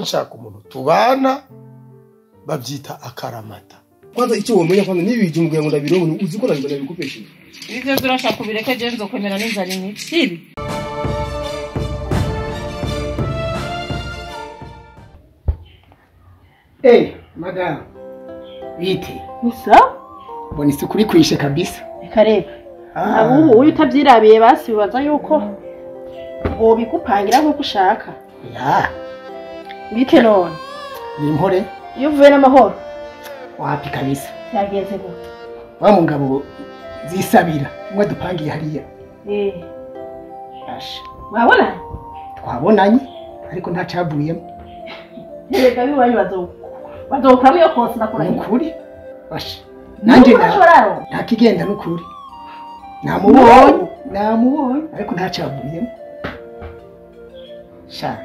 Nshaka umuntu tubana, babyita akaramata. Kwanza icyo womenya, kwanza nibi kugira ngo ndabironke, uzi ko nabibona bikupesheje. Ivyo turashaka kubireka, je nzokomera n'inzara inyicibi. Eh, madam. Bite? Ni sawa? Mbona isuku uri kwishe kabisa. Reka reka. Abubu uyu utavyirabiye basi bibaza yuko wobigupangira nk'uko ushaka. Ya. Bite none? Ni impore. Iyo uvuye n'amahoro? Wapi kabisa. Vyagenze gute? Wa mugabo zisabira umwe dupangiye hariya. Eh. Asha. Mwabona? Twabonanye ariko nta cavuyemo. Erega biwanyu bazokuramo iyo kose, ndakurahiye. Nukuri. Asha. Nanje nta kigenda nukuri. Namubonye, namubonye ariko nta cavuyemo. Sha.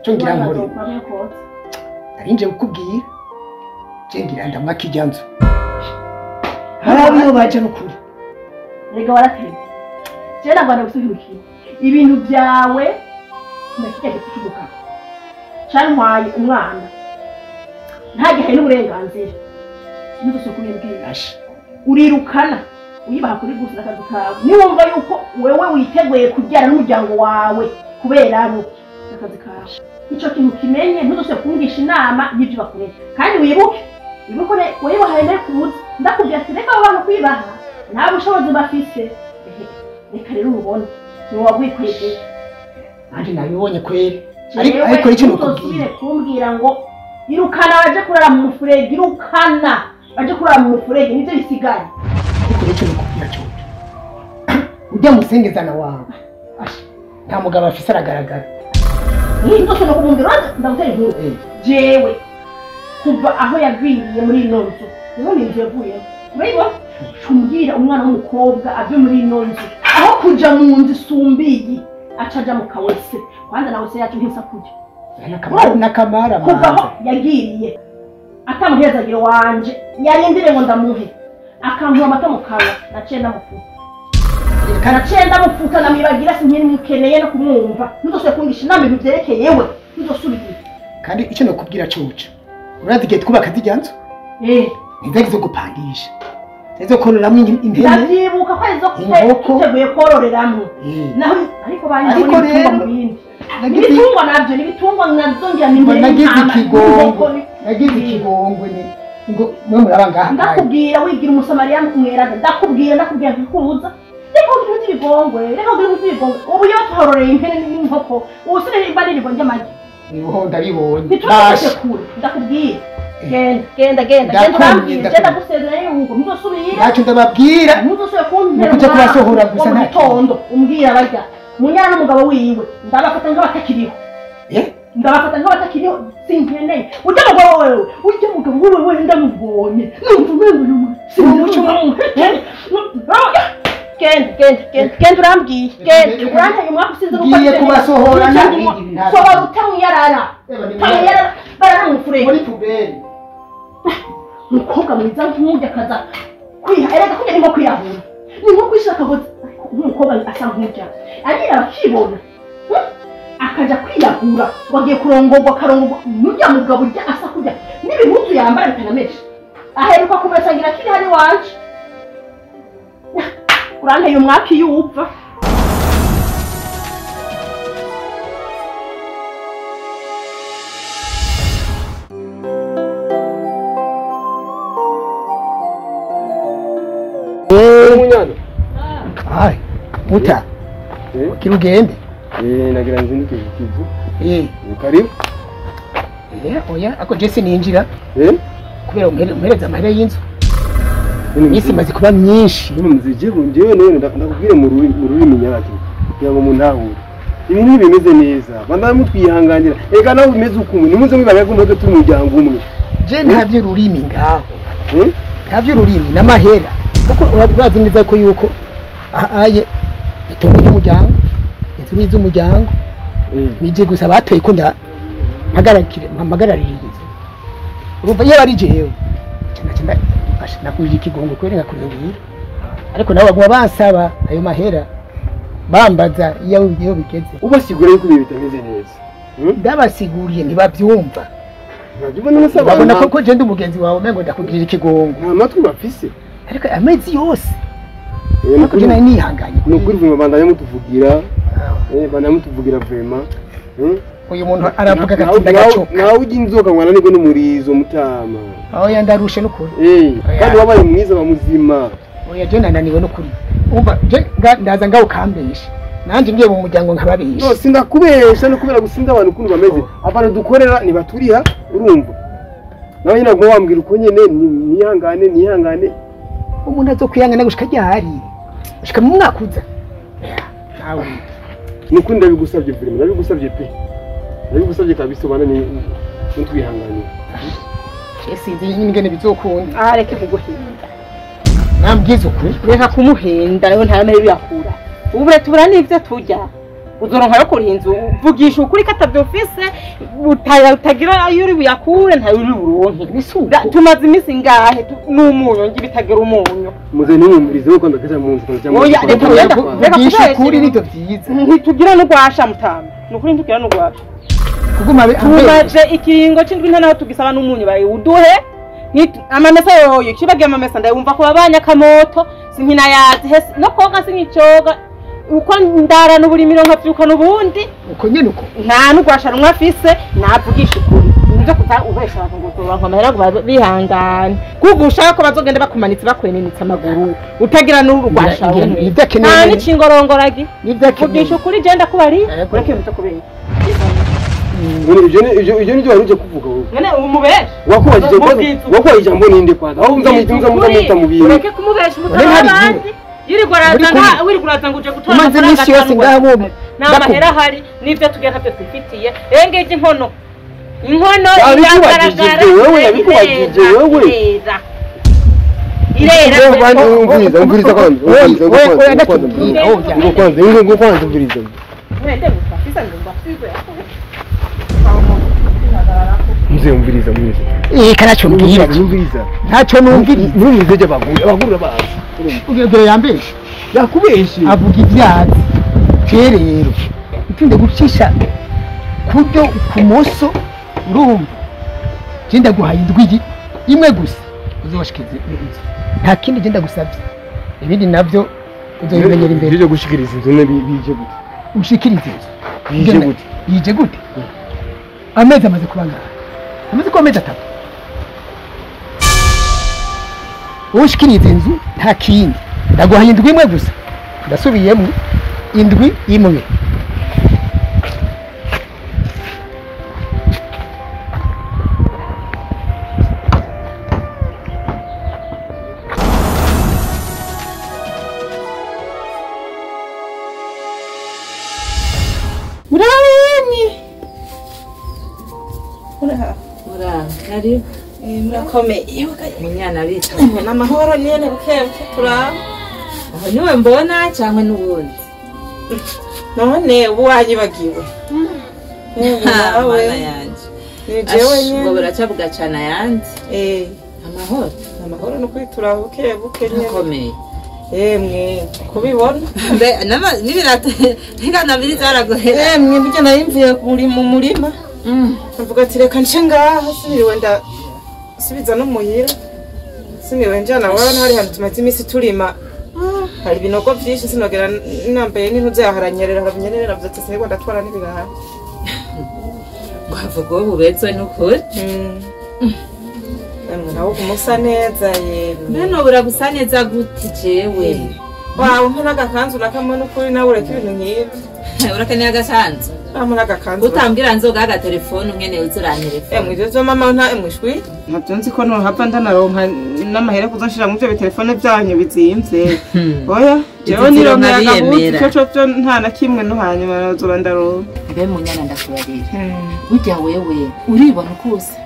Cyo ngira nkore. Bazokuramo iyo kose. Nari nje kukubwira. Je ngira ndamwaka ijya nzu. Hari abiyo baje nukuri. Erega waratevye. Je nagwanda gusubira ibintu byawe nakijya gitubuka. Cantwaye umwana. Ntagihaye n'uburenganzira. Ntuzose kubimbwira. Asha. Urirukana uyibaha kuri gusa n'akazi kawe. Niwumva yuko wewe witeguye kubyara n'umuryango wawe kubera abo, n'akazi kawe. Ico kintu kimenye, ntuzose kungisha inama y'ibyo bakorera. Kandi wibuke, wibuke wayibahaye mbere kubuza. Ndakubwira ati reka abo bantu kwibaha nta bushobozi bafise. Ehe, reka rero ubone ni wagwikwegeye. Nanje nabibonye kweri. Ariko icyo nukubwira. Ntuzosubire kumbwira ngo irukana baje kurara mu mufurege, irukana baje kurara mu mufurege, nivyo bisigaye. Ariko icyo nukubwira cyo. Ujya musengezana wawe. Asha. Nta mugabo afise aragaragara. Ntuzose no kumubwira, ndagutera inkuru. Jewe kuva aho yagwiriye muri ino nzu, ubundi inzu yavuyemo. Urayibona? Cumbwira umwana w'umukobwa ave muri ino nzu, aho kuja mu nzu isumbiye aca aja mu kawese. Kwanza nawe se yacu ntisa kurya. Nakamara Kuva aho yagiriye atamuhezagiro wanje yarindire ngo ndamuhe, akampa amata mu kanwa, naciye ndamufuta. Naciye ndamufuta, ndamwibagira, sinkiri no kumwumva. Ntuzosubire kungisha inama ibintu vyerekeye we, ntuzosubire. Kandi icyo nakubwira coco, urazi igihe twubaka zirya nzu Eh, ntizari zo gupangisha, zari zo kororeramwo impene. Ndavyibuka ko arizo Inkoko. twiteguye kororeramwo. Eh. Naho ariko banyina Ariko n'ibitungwa rero, mu bindi. N'ibitungwa navyo, n'ibitungwa nazo ngira ni impene Nagize n'intama, ikigongwe, n'inkoko. nagize ikigongwe ni ngo mwe muraba ngaha. Ndakubwira wigira umusamariya mweranda, ndakubwira, ndakubwira nkikubuza. Reka kugira ibintu by'ibigongwe, reka kugira ibintu by'ibigongwe. Ubu iyo tuhororeye impene n'inkoko, ubu sinari nirirwa ndya amagi. Niho ndabibonye. Ntituraje kure, ndakubwira. Genda, genda, genda, genda. Ndakumye, Urambwira, ndakumye. genda, ndagusezeranya yuko ntuzosubira. Ntacyo ndababwira. Ntuzosubire kuntera Ni ukuja umwaku kubasohora gusa, wo mu nta gitondo umbwira barya munyana n'umugabo wiwe, ndabafata nk'abatakiriho. Eh? Ndabafata nk'abatakiriho, sinkeneye urya mugabo wewe, urya mugabo wewe wewe ndamubonye numva umengo uyu. Genda, genda, genda, genda, urambwiye, genda, uranteye umwaka usinze nuko Ngiye kubasohora, nta bindi bintu. Sohora utamwiyarara, utamwiyarara, barara mu mufurege. Muri puberi. Umukobwa mwiza nk'urya akaza kwiha, erega kurya ni nko kwiyahura, ni nko kwishira akagozi. Ariko nk'umukobwa asa nk'urya arira bakibona, Akaja kwiyahura ngo agiye kurongorwa, akarongorwa n'urya mugabo urya asa kurya n'ibihuzu yambara bitanameshe. Aheruka kumesangira kiri hano iwanje. Uranteye umwaka iyo upfa. Munyana. Ai, muta. Eh? Kiri ugende. Eh, nagira nzinduke kivu. Eh, Karibu. eh, oya, ako je sininjira Eh? kubera umpereza amahera y'inzu. None Iminsi imaze kuba myinshi. None muzije njyewe none ndakubwire mu rurimi nyacyo kugira ngo muntahure. Ibintu ntibimeze neza. Bandanye mutwihanganira. Eka nawe bimeze ukuntu nimuze mwibaga ko mwebwe turi umuryango umwe. Je nta vy'ururimi ngaho. Eh? Nta vy'ururimi n'amahera. Kuko urazi neza ko yuko aye itongo ry'umuryango, inzu ni iz'umuryango, Eh. nije gusa batoye ko mpagararire mpagararire inzu. Urumva iyo ari jewe nakujije ikigongo kwereka kurindira, ariko nabo baguma bansaba ayo mahera, bambaza iyo bigeze. Ubasigura yuko ibintu bitameze neza. Ndabasiguriye ntibavyumva. Babona koko je ndi umugenzi wawe mengo ndakugirira ikigongo. Nta matwi bafise. Ariko amezi yose. Ariko je nari nihanganye. Nukuri vuma bandanya mutuvugira. Bandanya mutuvugira vraiment. Uyu muntu aravuga agatinda gacoka. Nawe ujya inzoka mwana niko n'umurizo mutama. Oya ndarushe n'ukuri. Kandi wabaye mwiza wa muzima. Oya je nananiwe n'ukuri. Umva je ndaza ngaho ukambesha. Nanje ngiye mu muryango nkababesha. No sindakubesha no kubera gusinda abantu ukuntu bameze. Abantu dukorera nibaturiha urumva. Nawe nyine ngo wambwira uko nyene nihangane nihangane. Umuntu azokwihangana gushika ryari? Gushika mu mwaka uza. Nawe nuko ndabigusabye vraiment ndabigusabye pe. Ndabigusabye kabisa ubana ni ntwihangane. Sinzi nyine bizokunda. Ah reke kuguhinda. Nambwiza ukuri. Reka kumuhinda rero nta mere biyakura. Ubu tubura n'ivyo turya. Uzoronka yo kuriha inzu uvugisha ukuri katavyofise utagira ayo uri buyakure ntayo uri buronke. Tumaze iminsi ngahe n'umunyu ngi bitagira umunyu. Muze nimumvirize uko ndakaja mu nzu cyangwa. Oya reka kuvugisha ukuri nivyo vyiza. Ntitugira n'ugwasha mutama. Nukuri ntitugira n'ugwasha. Kuguma tumaze ikiringo c'indwi nta naho tugisaba n'umunyu bayiwuduhe. Amamesa yoyo kibagiye amamesa ndayumva ko babanya kamoto sinkinayazi no koga sinkicoga uko ndara n'uburimiro nkavyuka n'ubundi uko nyene uko nta n'ugwasha rumwe afise navugisha ukuri nivyo kuta ubesha abantu ngo uzoronka amahera ngo bihangane kuko ushaka ko bazogenda bakumanitse bakwenenetsa amaguru utagira n'urugwasha rumwe nta n'icingorongoragi vugisha ukuri je ndakubariye ureke ibintu vyo kubesha. Ibyo nibyo wari uje kuvuga wowe. None umubesha. Wakubaje ijambo ninde kwanza? Aho uza muta mu bintu. Ureke kumubesha umutara abandi. Yirigwa wirirwa ngo uje gutora amafaranga yose ngabo. Nta mahera hari n'ivyo tugira ntavyo twifitiye. Engeje inkono. Inkono iragaragara. Wewe yabikubajije wewe. Irera. Umviriza kwanza. Umviriza kwanza. Umviriza. Mwende mutafisa ngo afiswe. Mzee umviriza mwiza. Kanacho mbwira. Umviriza. Ntacyo numviriza. Numviriza je bagura bazi. Ugira yambeshe. Yakubeshe. Avuga ibyazi. Je rero utinde gucisha kuryo kumoso urumva. Je ndaguhaye indwi imwe gusa uzobashikize inzu. Nta kindi je ndagusabye. Ibindi navyo uzobimenyera imbere. Bije gushikiriza inzu ne bije gute? Ushikirize inzu. Bije gute? Bije gute? Amezi amaze kubangara. Amaze kuba amezi 3. Ushikiriza inzu nta kindi. Ndaguhaye indwi imwe gusa. Ndasubiyemo indwi imwe. Karibu. Murakomeye. Munyana bita. Namahoro nyene bukebuke turaba. Aho niwe mbona cyangwa n'ubundi? None ubu wanyibagiwe. Nawe yanje. Ni jewe nyene. Ngo buracavuga cana yandi. Amahoro. Amahoro no kwitura bukebuke nyene. Murakomeye. Emwe kubibona. Mbe nama nibirata reka nabiri zaragohera. Emwe burya nayimvuye kuri mu murima. Mvuga ati reka nce ngaha siniriwe ndasubiza no muhira siniriwe njana waba hari hantu tumaze iminsi turima hari ibinogo vyinshi sinogera nambaye n'intuze yaharanyerera haranyerera vyose sinirwa ndatwara n'ibiraha wavuga uwo bubezwe n'ukuri emwe nawe uguma neza yemwe none buragusa neza gute jewe wawe mpa n'agakanzu na kamwe n'ukuri nawe ureka ibintu nk'ivyo urakeneye agakanzu amuna agakanzu utambwira nzoga agatelefone umwene uzurantelefone emwe ivyo vyo mama nta emwe shwi ntabyo nzi ko nohava ndanaronka n'amahera kuzonshira mu ivyo bitelefone vyanyu bizimvye oya jewe nironkeye agahuzu ico co vyo nta na kimwe no hanyuma nazoba ndaronka mbe munyana ndakubarira burya wewe uribona uko usa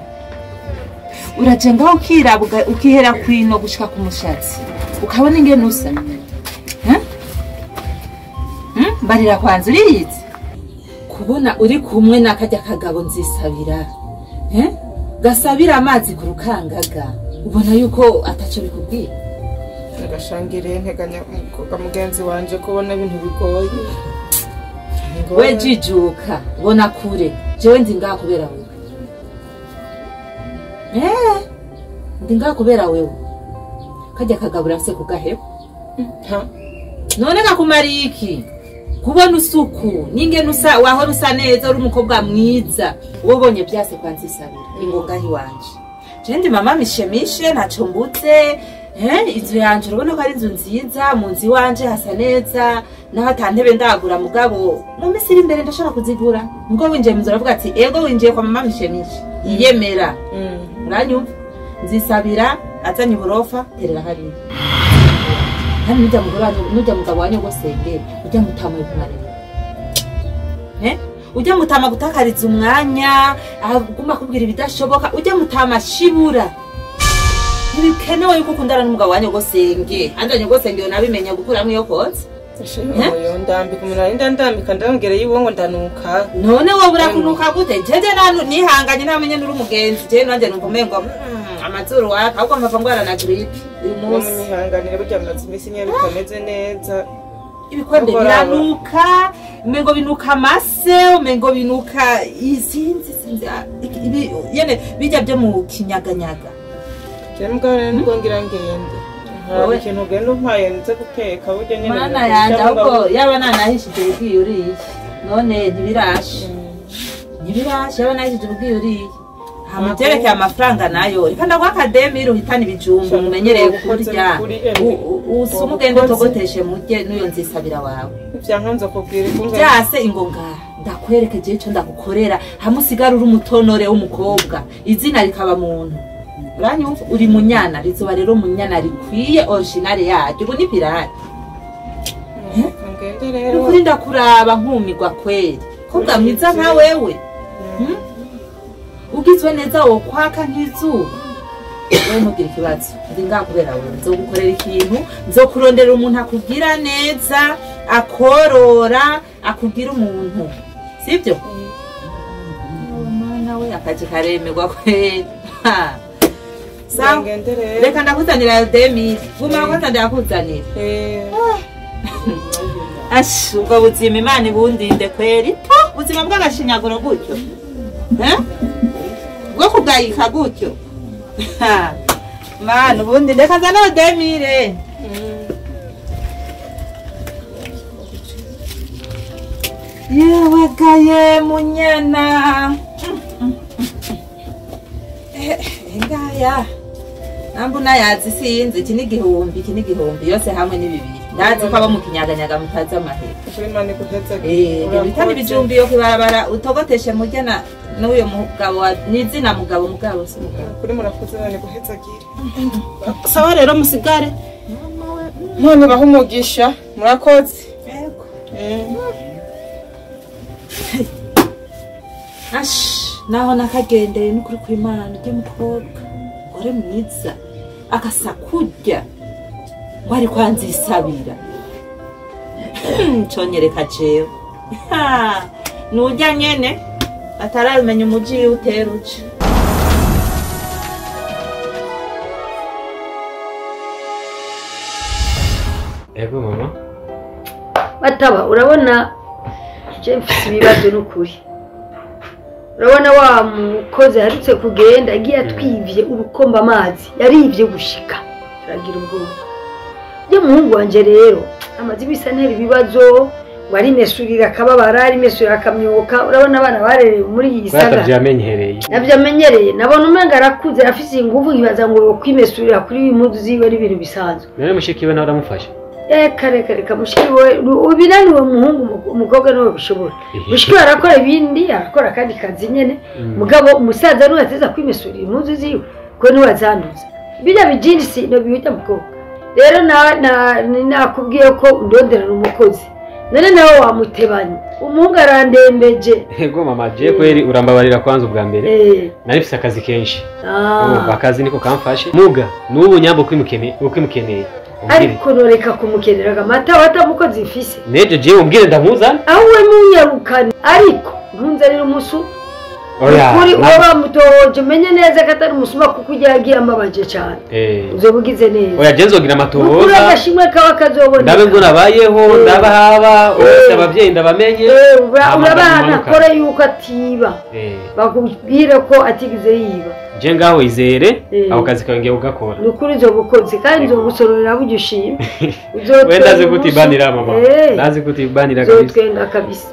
uraje ngaho ukiraba ukihera kwino gushika ku mushatsi ukabona ingene usa mbarira kwanza uriyizi kubona uri kumwe n'akajya kagabo nzisabira gasabira amazi ku rukangaga ubona yuko ataco bikubwiye agashangire nteganya mugenzi wanje kubona ibintu bigoye we jijuka bona kure Jewe ndi ngaha kubera wewe. Ndi ngaha kubera wewe. Kajya kagabura se kugaheba. None gakumariye iki? Kubona usuku ninge nusa wahora usa neza uri umukobwa mwiza wobonye byase kwa Nzisabira ingo ngahi wanje. Je ndi mama mishemishe ntaco mbutse. Inzu yanje urabona ko ari inzu nziza, mu nzu iwanje hasa neza, naho atantebe ndagura mugabo mu minsi iri imbere ndashobora kuzigura. Ngo winjiye mu nzu uravuga ati ego winjiye kwa mama mishemishe yiyemera. Uranyumva? Nzisabira azanye uburofa terera hariya. Kandi nujya mugore nujya mugabo wanyu gosenge ujya mutamuye kumarira. Ujya mutama gutakariza umwanya, aguma kubwira ibidashoboka, ujya mutama shibura. Ntibikenewe yuko ukundana n'umugabo wanyu gosenge. Andi nyogosenge nabimenya gukuramwo iyo kotse. Oyo ndambika umuntu arinda ndambika ndongere yiwo ngo ndanuka. None wowe urakunuka gute? Jeje nanu nihanganye ntamenye nuri umugenzi, je nanje numva umengo amazuru waka ahubwo mpava ngwara na gripe uyu munsi. Nihanganire burya maze iminsi nyene bitameze neza. Ibikombe biranuka, umengo binuka amase, umengo binuka izinzi sinzi yene bijya byo mu kinyaganyaga. Je mugabo nibwo ngira ngende. Hari ikintu ugenda umpaye nze guteka burya nyene. Mana yanje ahubwo yaba nanahishije ubwiye uriye. None ntibirashe. Ntibirashe yaba nahishije ubwiye uriye. Hamuvyerekeye amafaranga nayo. Reka ndaguha akademi ruhitana ibijumbu mumenyereye kurya. Usume ugende utogoteshe murye n'uyo Nzisabira wawe. Ivyanka nzokubwira ikunge. Vyase ingonga ndakwerekeje ico ndagukorera hamwe usigara uri umutonore w'umukobwa. Izina rikaba muntu. Uranyumva uri munyana rizoba rero munyana rikwiye original yaryo ubu ni pirate. Ngende rero. Ukuri ndakuraba nkumirwa kweri. Kobwa mwiza nka wewe. Ugizwe neza wo kwaka nk'izuba. Wewe ntugire ikibazo. Ndi ngaha kubera wewe nzogukorera ikintu, nzokurondera umuntu akugira neza, akorora, akugira umuntu. Sibyo? Mana we akaje karemerwa kweri. Sawa. Reka ndakuzanira demi. Guma kwanza ndakuzanira. Ash, ubwo buzima Imana ibundinde kweri. Buzima bw'agashinyaguro gutyo. Bwo kugayika gutyo. Mana ubundi ndeka zana demire. Yewe gaye munyana. Ngaya. Nambuna yazi sinzi iki ni igihumbi iki ni igihumbi yose hamwe ni bibiri. Ndazi ko abo mu kinyaganyaga mutazi amahera. Bitari ibijumbi yo kwibarabara utogoteshe murya na n'uyo mugabo nizina mugabo mugabo si mugabo. Kuri murakoze none guhezagire. Sawa rero musigare. None baho umugisha murakoze. Yego. Ash, naho nakagendeye n'ukuri kw'Imana ujye mukobwa. Gore mwiza akasa kurya ngo ari kwa Nzisabira. Conyereka jewe. Nujya nyene ataramenye umuji utera uca. Ego mama. Bataba urabona je mfise ibibazo n'ukuri. Urabona wa mukozi aherutse kugenda agiye atwivye urukomba amazi yarivye gushika turagira ubwoba. Byo muhungu wanje rero amazi bisa ntera ibibazo ngo arimesurira akababara arimesurira akamyoka. Urabona abana barerewe muri iyi saga navyamenyereye navyamenyereye nabona umenga arakuze afise inguvu nkibaza ngo kwimesurira kuri impuzu ziwe ari ibintu bisanzwe. None mushiki we nawe aramufasha? Reka reka reka mushiki we ubinaniwe umuhungu umukobwa niwe bishobora. Mushiki we arakora ibindi arakora kandi kazi nyene mugabo umusaza niwe ateza kwimesurira impuzu ziwe ko niwe azanduza bijya bijinsi no bihita mukobwa. Rero nakubwiye ko ndonderera umukozi none nawe wamutebanye umuhungu arandembeje. Ego mama je kweri urambabarira kwanza ubwa mbere nari mfise akazi kenshi. Akazi niko kamfashe muga n'ubu nyambo kwimukeneye ariko noreka kumukenera amata watamukozi mfise nejo je umbwire ndamuzana aho we munyarukane ariko ntunzanira umusu Ukuri uba bamutohoje umenye neza ko atari umusuma kuko ujya yagiye ambabaje cyane. Uzoba ugize neza. Oya je nzogira amatohoza. Ukuri agashimwe kaba kazoboneka. Ndabe ngo nabayeho ndabahaba uretse abavyeyi ndabamenye. Urabaha ntakora yuko atiba. Bakubwire ko atigize yiba. Je ngaho izere ako kazi kawe ngiye ugakora. Nukuri uzoba ukoze kandi nzogusororera burya ushima. We ndazi kutibanira mama. Ndazi kutibanira kabisa. Uzotwenga kabisa.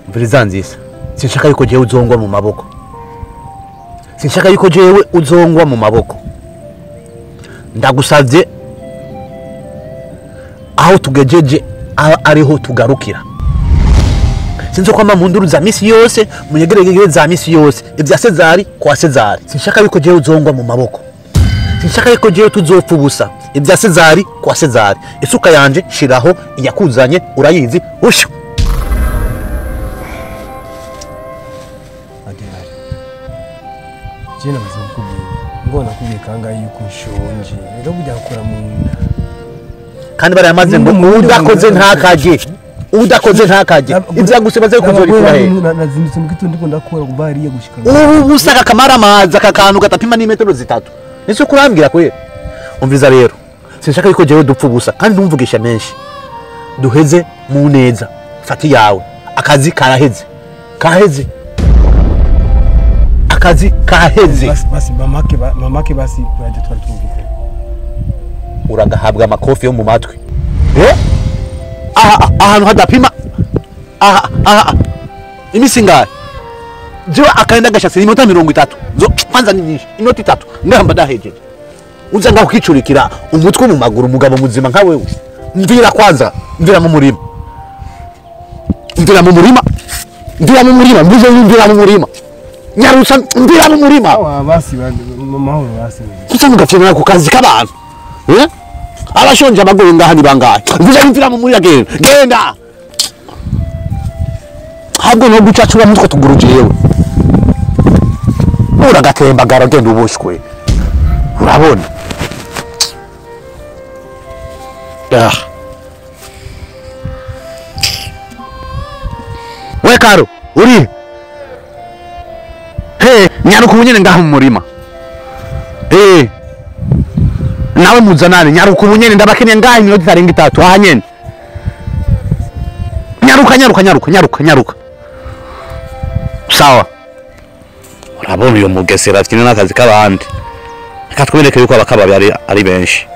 Mviriza sinshaka yuko jewe uzongwa mu maboko. Sinshaka yuko jewe uzongwa mu maboko. Ndagusavye aho tugejeje ariho tugarukira. Sinzo kwama mu nduru za misi yose, munyegeregere za misi yose, ivya Sezari kwa Sezari. Sinshaka yuko jewe uzongwa mu maboko. Sinshaka yuko jewe tuzopfa ubusa. Ivya Sezari kwa Sezari. Isuka yanje shiraho iyakuzanye urayizi usho. Je namaze kukubwira ngo nakubwiye kangahe yuko nshonje rero kujya gukora mu nda kandi barayamaze ngo udakoze ntakaje udakoze ntakaje ivya baze kuzorikura he nazindutse mu gitondo ndiko ndakora kuva hariya gushika ubu busaka kamara amazi aka kantu gatapima ni metero 3 nico kurambwira kwera umviza rero sinshaka yuko jewe dupfa ubusa kandi ntumvugisha menshi duheze mu neza fati yawe akazi karaheze kaheze akazi kaheze basi mamake basi turaje twari tumvikana uragahabwa amakofi yo mu matwi aha ahantu hadapima aha aha imisi ngahe jewe akaenda gashatse iminota 30 zo kwanza ni nyinshi iminota 3 ngamba ndahejeje uza ngaho ukicurikira umutwe mu maguru umugabo muzima nka wewe mvira kwanza mvira mu murima mvira mu murima mvira mu murima mvuze mvira mu murima nyarusa mvira mu murima awa basi mahoro basi kusa mugafyana ku kazi k'abantu abashonje abagore ngaha ni bangahe mvuze mvira mu murima genda genda habwo no gucacura mutwe tuguruje yewe uragatembagara genda ubushwe urabona we Karo uri he nyaruka ubunyene ngaha mu murima nawe muzanane nyaruka ubunyene ndabakeneye ngaha iminota itarenga 3 aha nyene nyaruka nyaruka nyaruka nyaruka nyaruka sawa urabona uyo mugesera afite n'akazi k'abandi reka twereke yuko abakababi ari benshi.